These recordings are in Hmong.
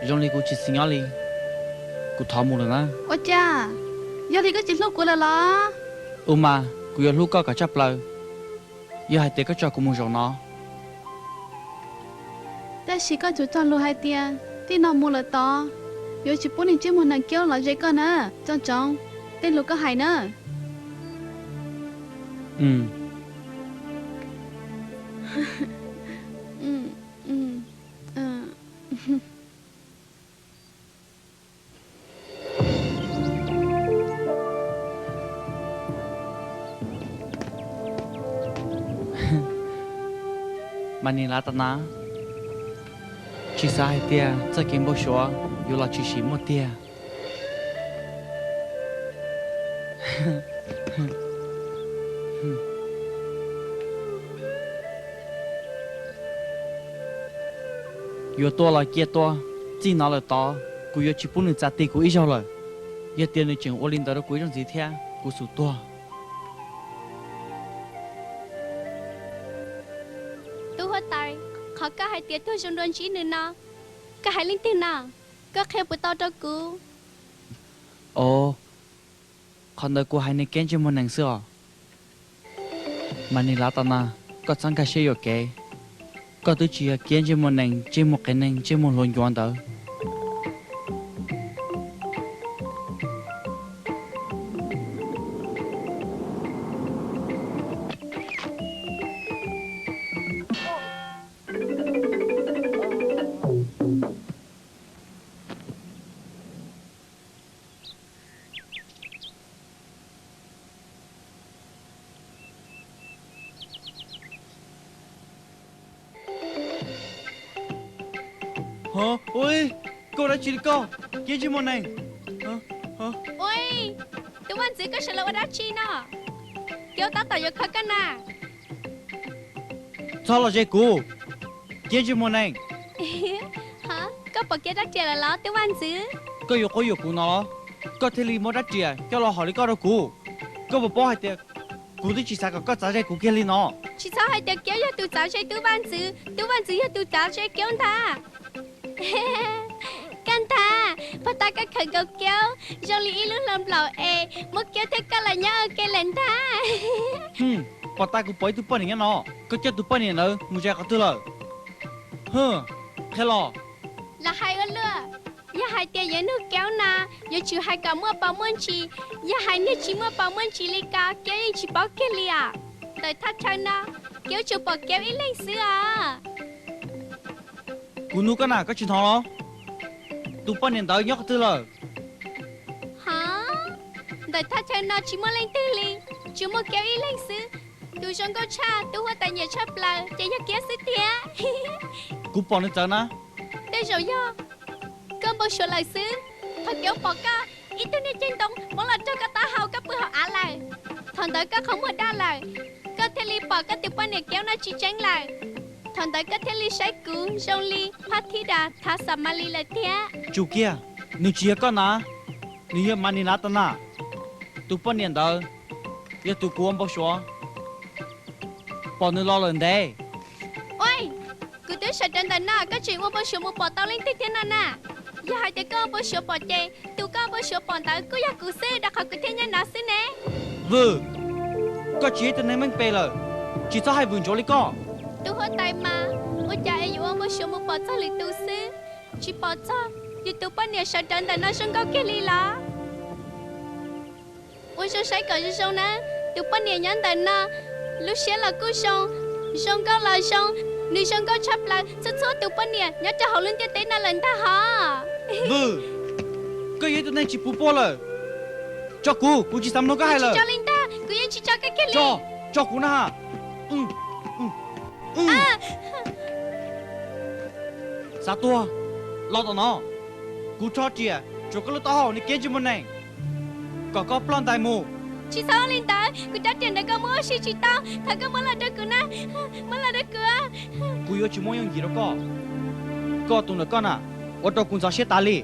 Zoo li kuv tsis xis nyob li, kuv thov mus lawm na. Ua cas? Yog li koj tsis hlub kuv lawm los? Ua mas kuv yuav hlub koj kom tshaj plaws yog hais tias koj tso kuv mus zaum no. Tab sis koj tsuas txog lus hais tias tej no mus lawm tod, yuav tsis pub niag ntsej muag nees Kiaub los ze koj na. Tsoom tsoov tej lus koj hais na. Mas nim lav tas na, tsis xav hais tias txoj kev npau suav yuav los tshwm sim muaj tiag. Yuav tua los cia tua, txij no lawm tod kuv yuav tsis pub nws txav ti kuv ib zaug lawm. Yog tias nws tseem ua li ntawd rau kuv ib zaug ntxiv thiab, kuv xum tuag. Tub huab tais, qhov koj hais tias tuag zoo dua ntsib nws no, koj hais leej twg no? Koj qhia puas tau rau kuv? Os, qhov ntawd kuv hais niag Kiab ntsej muag nees xwb os. Mas nim lav tas na, koj txhob nkag siab yuam kev. Koj twb tsis yog Kiab ntsej muag nees, ntsej muag qias neeg, ntsej muag hluas ncuav ntawd. Ua, koj ua dab tsi li koj, Kiab ntsej muag nees? Ua, tub vaj ntxwv, koj sawv los ua dab tsi no? Kiab tab tom yuav kho koj na. Txhob los ze kuv, Kiab ntsej muag nees. Koj pom Kiab rab riam lawm los tub vaj ntxwv? Koj yuav quab yuam kuv no los? Koj thiaj li muab rab riam coj los hom li koj rau kuv. Koj puas paub hais tias kuv twb tsis xav kom koj txav ze kuv kiag li no. Tsis txhob hais tias Kiab yog tus txav ze tub vaj ntxwv, tub vaj ntxwv yog tus txav ze Kiab ntag. Koj ntag, puag ta koj khawm nkaus Kiab zoo li ib lub hlau nplaum es muab Kiab thiab koj los nyob ua ke lawm ntag. Pom tas kuv pom ib tug poj niam nyob no, koj coj tus poj niam ntawd mus zais qhov twg lawm? Qhia los. Los hais ua luaj, yog hais tias yuav nug Kiab na, yuav tsum hais kom muaj pov muaj ntsis. Yog hais niag tsis muaj pov muaj ntsis li ko Kiab yeej tsis paub kiag li os. Ntawm thaj chaw no, Kiab tsuas pom Kiab ib leeg xwb os. Kuv nug koj na koj tsis hnov los? Tus poj niam ntawd nyob qhov twg lawm? Hov, ntawm thaj chaw no tsis muaj leej twg li, tsuas muaj Kiab ib leeg xwb. Tus zoo nkauj tshaj, tus huab tais nyiam tshaj plaws ces yog Kiab xwb tiag. Kuv pom nws txawv na. Tej zaum yog koj npau suav lawm xwb. Thaum Kiab pom koj, ib tug niag ceg ntoo muab los rau koj taub hau, koj pw hauv av lawm. Thaum ntawd koj qhov muag daj lawm, koj thiaj li pom koj tus poj niam Kiab no tsis tseeb lawm. Thaum ntawd koj thiaj li saib kuv zoo li phab thib das thav xam ma li lawm thiab. Tsum kiag, nws tsis yog koj na, nws yog Mas Nis Lav Tas Na. Tus poj niam ntawd yog tus kuv ua npau suav pom nws los lawm ntev. Ua, kuv twb sawv rawv ntawm no, koj tseem ua npau suav mus pom tau leej twg thiab no na? Yog hais tias koj ua npau suav pom ces tus koj ua npau suav pom ntawd kuj yog kuv xwb, rau qhov kuv thiaj nyob no xwb ne. Vwm, koj tsis yog ib tug neeg meej pem lawm, tsis txhob hais vwm ntsuav li koj. Tus huab tais mas, ua cas es yuav ua npau suav mus pom txog lwm tus xwb, tsis pom txog yus tus poj niam sawv rawv ntawm no zoo nkauj kiag li los? Ua zoo saib kom zoo zoo nawb, tus poj niam nyob ntawm no, lub siab los kuj zoo, zoo nkauj los zoo, nws zoo nkauj tshaj plaws txhua txhua tus poj niam nyob rau hauv lub ntiaj teb no lawm ntag hov. Vwm, koj yog ib tug neeg tsis puv puag lawm. Tso kuv, kuv tsis xav mloog koj hais lawm. Tso li ntag, kuv yeej tsis tso koj kiag li. Tso, tso kuv na. Xav tuag los tom no, kuv rho riam tsuav koj lub taub hau, niag Kiab Ntsej Muag Nees, kom koj ploj ntais mus. Tsis txhob ua li ntawd, kuv rab riam ntawd koj muab ua si tsis tau, thov koj muab los rau kuv na, muab los rau kuv. Kuv yuav tsis muab yooj yim rau koj. Koj tus ntawm koj na, ua rau kuv ntxhov siab tas li.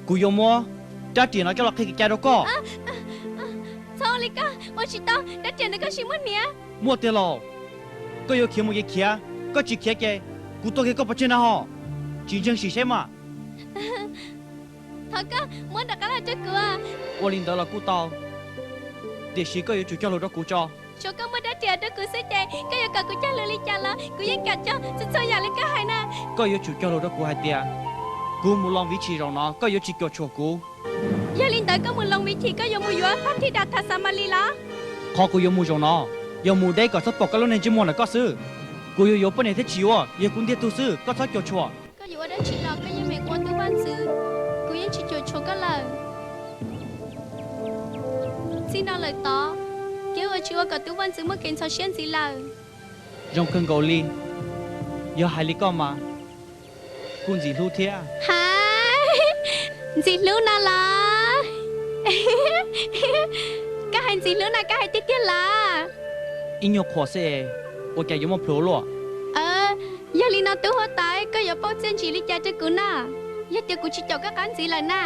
Kuv yuav muab rab riam no coj los qhia kev cai rau koj. Txhob ua li koj, ua tsis tau, rab riam ntawd koj sim muab hniav. Muaj tiag los? Koj yuav khiav mus ces khiav, koj tsis khiav ces kuv tua kiag koj pov tseg na ho. Tsis ntseeg sim seb mas. Thov koj muab rov qab los rau kuv. Ua li ntawd los kuj tau, tiam sis koj yuav tsum cog lus rau kuv tso. Tsuav koj muaj dab riam rau kuv xwb ces koj yuav kom kuv cog lus li cas los kuv yeej kam cog txhua txhua yam li koj hais na. Koj yuav tsum cog lus rau kuv hais tias kuv mus loo viv chim zaum no koj yuav tsis cuam tshuam kuv. Yog li ntawd koj mus loo viv chim koj yuav mus yuav pab thij das thas xas mas li los? Qhov kuv yuav mus zaum no yog mus deb kom txhob pom koj lub neej ntsej muag ntawm koj xwb. Kuv yuav yuav poj niam thiab tsis yuav yog kuv ntiag tug xwb, koj txhob cuam tshuam. Koj yuav ua dab tsi los koj yeej meem ua tub vaj ntxwv, kuv yeej tsis cuam tshuam koj lawm. Txij no lawm tod, kev ua tsis ua kom tub vaj ntxwv muaj kev ntxhov siab ntxiv lawm. Zoo kawg nkaus li, yog hais li koj mas kuj ntxim hlub thiab. Hais, ntxim hlub no los? Koj hais ntxim hlub no koj hais tiag tiag los? Ib nyuag qhuas xwb es ua cas yuav muaj plhus ua luaj? Yog li no tub huab tais, koj yuav pauj txiaj ntsim li cas rau kuv na, yog tias kuv tsis caum koj qab ntxiv lawm na?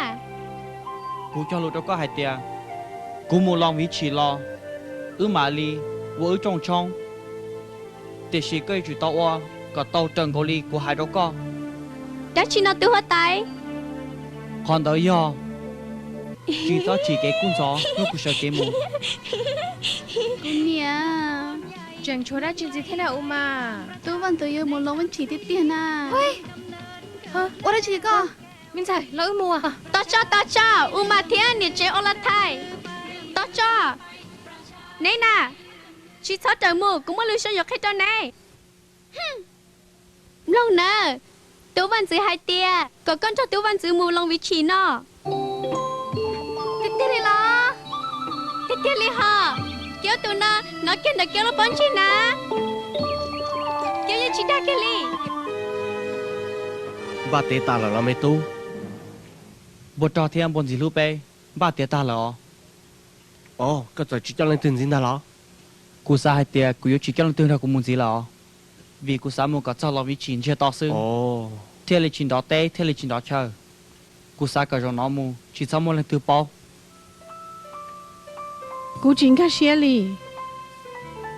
Kuv cog lus rau koj hais tias kuv mus loo viv chim los wb mam li ua wb rooj tshoob, tiam sis koj yuav tsum tau ua kom tau raws nkaus li kuv hais rau koj. Dab tsi no tub huab tais? Qhov ntawd yog tsis txhob chim kev kub ntxhov hnub kuv sawv kev mus. Kuv niam, tseem tshuav dab tsi ntxiv thiab na U Mas? Tub vaj ntxwv yuav mus loo viv chim tiag tiag na. Ua dab tsi koj? Me ntxhais, los wb mus. Tos tso, tos tso, U Mas thiab niam tsev Ua Las Thais. Tos tso, neb na, tsis txhob rawm mus, kuv muaj lus zoo yuav qhia rau neb. Mloog nawb, tub vaj ntxwv hais tias kom koj nrog tub vaj ntxwv mus loo viv chim no. Tiag tiag li los? Tiag tiag li hos. Kiab tus no, hnov kiag ntawm Kiab lub pob ntseg na. Kiab yeej tsis dag kiag li. Npaj tiav tas lawm los me tub? Npua rog thiab npua ntxim hlub peb npaj tiav tag lawm os. Os, koj txawm tsis coj leej twg ntxiv ntag los? Kuv xav hais tias kuv yuav tsis coj leej twg nrog kuv mus ntxiv lawm os, vim kuv xav mus kom txog loo viv chim ntsiag to xwb, thiaj li tsis nrov teb thiaj li tsis nrov chaw. Kuv xav kom zaum no mus tsis txhob muaj leej twg paub. Kuv tsis nkag siab li,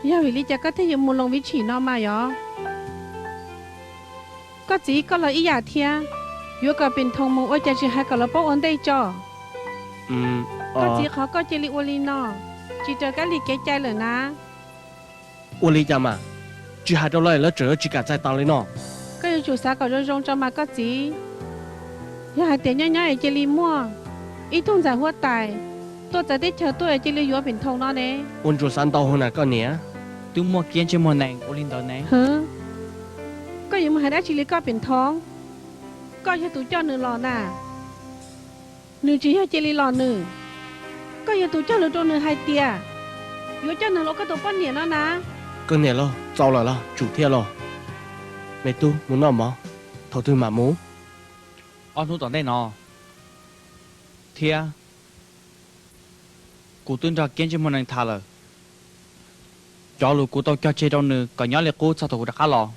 yog vim li cas koj thiaj yuav mus loo viv chim no mas yog? Koj txiv koj los ib yam thiab, yuav kom Pem Thoom mus ua cas tsis hais kom lawv paub ua ntej tso. Koj txiv qhov koj cia li ua li no, tsis raws kab li kev cai lawm na. Ua li cas mas, tsis hais rau lawv es lawv tseem yuav tsis kam txais taus li no. Koj yuav tsum xav kom zoo zoo tso mas koj txiv. Yog hais tias nyob nyob es cia li muaj ib tug ntxhais huab tais tuaj txawv teb chaws tuaj es cia li yuav Pem Thoom no ne. Ua ntsuas xav ntau hwv na koj niam. Twb muaj Kiab ntsej muag nees ua li ntawd ne. Hwv, koj yuav mus hais dab tsi li koj Pem Thoom? Koj yog tus coj nws los na. Nws tsis yog cia li los nws. Koj yog tus cog lus rau nws hais tias yuav coj nws los ua koj tus poj niam no na. Koj niam lauj, txaus lawm los tsum thiab los. Me tub, mus noj mov, thaum twg mam mus? Ob hnub tom ntej no. Thiab kuv twb nrog Kiab ntsej muag nees tham lawm. Cov lus kuv tau cog tseg rau nws kom nyob li qub txog thaum kuv rov qab los.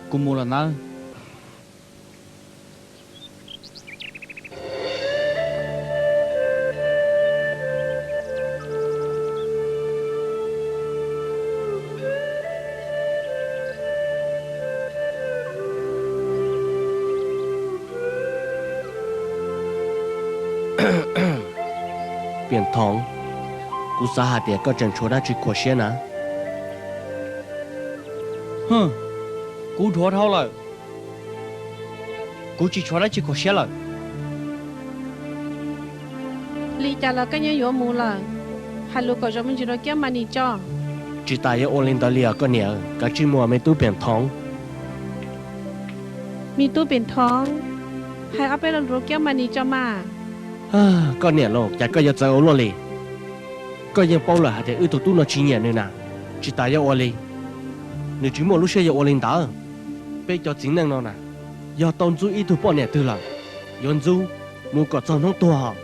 Kuv mus lawm nawb. Piam Thoov, kuv xav hais tias koj tseem tshuav dab tsi khuam siab na. Hwm, kuv dhuav dhau lawm. Kuv tsis tshuav dab tsi khuam siab lawm. Li cas los koj yeej yuav mus lawm, hais lus kom zoo me ntsis rau Kiab Mas Nis tso. Tsis tas yuav ua li ntawd li os koj niam, kav tsij mus me tub Piam Thoov. Me tub Piam Thoov, hais ob peb lo lus rau Kiab Mas Nis tso mas. Koj niam lauj, cas koj yuav txawv ua luaj li? Koj yeej paub lawm hais tias wb tus tub no tsis nyiam nws na, tsis tas yuav ua li. Nws tsis muaj lub siab yuav ua li ntawd. Peb cov txiv neej no na, yog tau ntxub ib tug poj niam twg lawm, yuav ntxub mus kom txog hnub tuag hos.